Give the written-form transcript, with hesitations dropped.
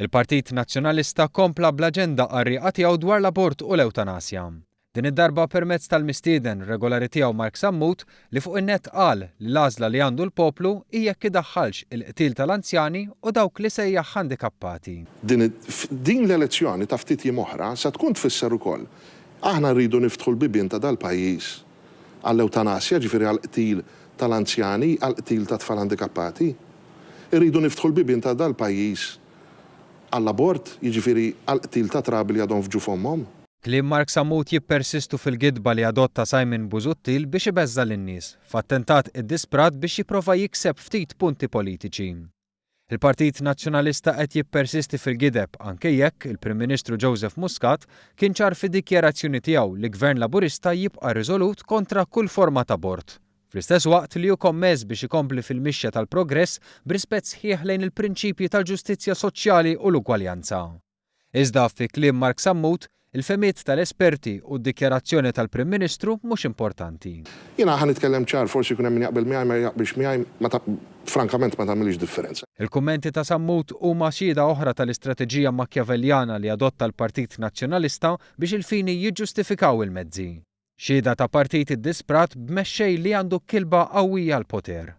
Il-Partit Nazzjonalista kompla bl-aġenda qarrieqa tiegħu dwar l-abort u l-ewtanasja. Din id-darba permezz tal-mistieden regolari tiegħu Mark Sammut li fuq in-net qal li l-għażla li għandu l-poplu hi jekk idaħħalx il-qtil tal-anzjani u dawk li sejjaħ ħandikappati. Din din l-elezzjoni ta' ftit jiem oħra se tkun tfisser ukoll aħna rridu niftħu l-bibien ta' dal-pajjiż għall-ewtanasja, ġifieri għall-qtil tal-anzjani, għall-qtil ta' tfal handikappati. Irridu niftħu l-bibien ta' dal-pajjiż għall-abort, jiġifieri għall-qtil ta' trabi li għadhom f'ġuf ommhom. Kliem Mark Sammut jippersistu fil-gidba li adotta Simon Busuttil biex ibeżża' lin-nies, f'attentat iddisprat biex jipprova jikseb ftit punti politiċi. Il-Partit Nazzjonalista qed jippersisti fil-gideb anke jekk il-Prim Ministru Joseph Muscat kien ċar fid-dikjarazzjoni tiegħu li Gvern Laburista jibqa' riżolut kontra kull forma t'abort, fl-istess waqt li hu kommess biex ikompli fil-mixja tal-progress b'rispett sħiħ lejn il-prinċipji tal-ġustizzja soċjali u l-ugwaljanza. Iżda, fi kliem Mark Sammut, il-fehmiet tal-esperti u d-dikjarazzjoni tal-Prim Ministru mhux importanti. Jiena ħa nitkellem ċar, forsi jkun hemm min jaqbel miegħi, ma jaqbilx miegħi, ma ta' frankament ma tagħmilix differenza. Il-kummenti ta' Sammut huma xhieda oħra tal-istrateġija Machiavelliana li adotta l-Partit Nazzjonalista biex il-fini jiġġustifikaw il-mezzi. Xhieda ta' partit iddisprat b'mexxej li għandu kilba qawwija għall-poter.